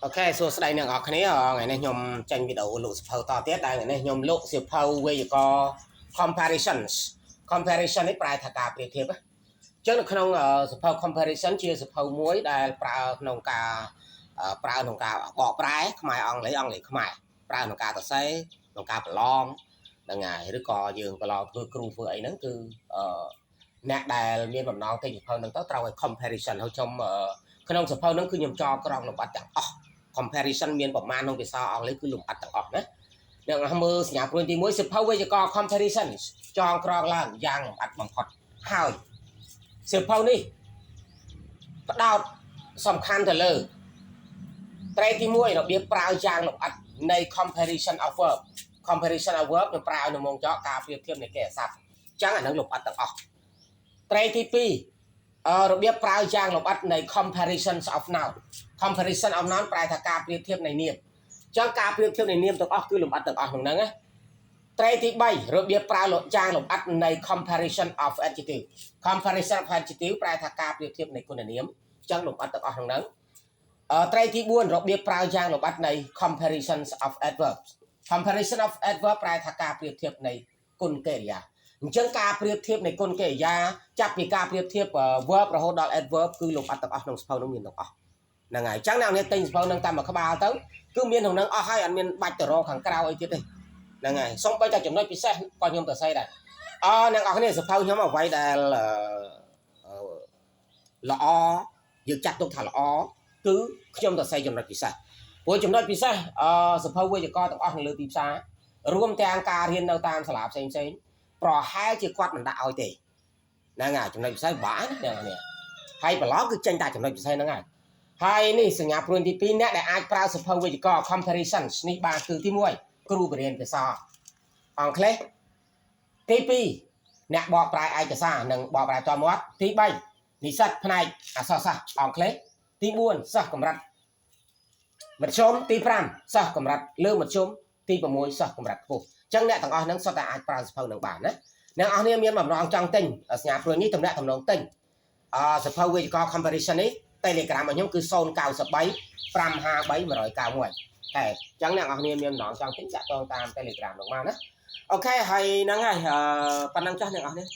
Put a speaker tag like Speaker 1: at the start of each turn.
Speaker 1: OK សួស្តីអ្នកនរគ្នាថ្ងៃនេះខ្ញុំចេញវីដេអូលក់សៀវភៅតទៀតដែលថ្ងៃនេះខ្ញុំលក់សៀវភៅវេយ្យាករណ៍ comparisons comparison នេះប្រែថាការប្រៀបធៀបណាអញ្ចឹងនៅក្នុងសៀវភៅ comparison ជាសៀវភៅមួយដែលប្រើក្នុងការប្រើក្នុងការបកប្រែខ្មែរអង់គ្លេសអង់គ្លេសខ្មែរប្រើក្នុងការសរសេរក្នុងការប្រឡងហ្នឹងហើយឬក៏យើងប្រឡងធ្វើគ្រូធ្វើអីហ្នឹងគឺអឺអ្នកដែលមានបំណងទិញសៀវភៅហ្នឹងទៅត្រូវឲ្យ comparison ហើយខ្ញុំក្នុងសៀវភៅហ្នឹងគឺខ្ញុំចងក្រងលម្អិតទាំងអស់ comparison មានប្រមាណក្នុងភាសាអង់គ្លេសគឺលម្អិតទាំងអស់ណាអ្នកមើលសញ្ញាព្រួយទី1សៀវភៅវេយ្យាករណ៍ comparison ចងក្រងឡើងយ៉ាងលម្អិតបំផុតហើយសៀវភៅនេះផ្ដោតសំខាន់ទៅលើត្រេទី1របៀបប្រើយ៉ាងលម្អិតនៃ comparison of verb comparison of verb នឹងប្រើនៅមុងចកការប្រៀបធៀបនៃកិរិយាសព្ទអញ្ចឹងអានឹងលម្អិតទាំងអស់ត្រេទី2អឺរបៀបប្រើយ៉ាងលម្អិតនៃ comparisons of noun comparison of noun ប្រែថាការប្រៀបធៀបនៃនាមអញ្ចឹងការប្រៀបធៀបនៃនាមទាំងអស់គឺលម្អិតទាំងអស់ក្នុងហ្នឹងណាត្រេទី3របៀបប្រើយ៉ាងលម្អិតនៃ comparison of adjective comparison of adjective ប្រែថាការប្រៀបធៀបនៃគុណនាមអញ្ចឹងលម្អិតទាំងអស់ក្នុងហ្នឹងអឺត្រេទី4របៀបប្រើយ៉ាងលម្អិតនៃ comparisons of adverbs comparison of adverb ប្រែថាការប្រៀបធៀបនៃគុណកិរិយាអញ្ចឹងការប្រៀបធៀបនៃគុណកិរិយាចាប់ពីការប្រៀបធៀប verb រហូតដល់ adverb គឺលម្អិតទាំងអស់ក្នុងសៀវភៅនោះមានទាំងអស់ហ្នឹងហើយអញ្ចឹងអ្នកនេះទិញសៀវភៅនឹងតាមមួយក្បាលទៅគឺមានក្នុងហ្នឹងអស់ហើយអត់មានបាច់ទៅរកខាងក្រៅអីទៀតទេហ្នឹងហើយសូម្បីតែចំណុចពិសេសក៏ខ្ញុំទៅសេដែរអអ្នកនរគ្នាសៀវភៅខ្ញុំអ្វីដែលល្អយើងចាត់ទុកថាល្អគឺខ្ញុំទៅសេចំណុចពិសេសព្រោះចំណុចពិសេសអឺសៀវភៅវេយ្យាករណ៍ទាំងអស់នៅលើទីផ្សាររួមទាំងការរៀននៅតាមសាលាផ្សេងផ្សេងប្រហែលជាគាត់មិនដាក់ឲ្យទេហ្នឹងហើយចំណុចពិសេសបាក់ណាអ្នកនេះហើយប្រឡងគឺចេញតែចំណុចពិសេសហ្នឹងហើយហើយនេះសញ្ញាព្រួយទី2អ្នកដែលអាចប្រើសៀវភៅវេយ្យាករណ៍ comparison នេះបានគឺទី1គ្រូបង្រៀនភាសាអង់គ្លេសទី2អ្នកបកប្រែឯកសារនិងបកប្រែតមាត់ទី3និស្សិតផ្នែកអក្សរសាស្ត្រអង់គ្លេសទី4សិស្សកម្រិតមធ្យមទី5សិស្សកម្រិតលើមធ្យមទី6សិស្សកម្រិតខ្ពស់អញ្ចឹងអ្នកទាំងអស់ហ្នឹងសុទ្ធតែអាចប្រើសៀវភៅនឹងបានណាអ្នកអស់គ្នាមានបំណងចង់ទិញសញ្ញាព្រួយនេះតំណាក់តំណងទិញអសៀវភៅវេយ្យាករណ៍ comparison នេះ Telegram របស់ខ្ញុំគឺ093 553 191តែអញ្ចឹងអ្នកនរគ្នាមានបំណងចង់ទិញតាក់ទងតាម Telegram នោះបានណាOK ហើយហ្នឹងហើយប៉ុណ្ណឹងចាស់អ្នកនរគ្នា។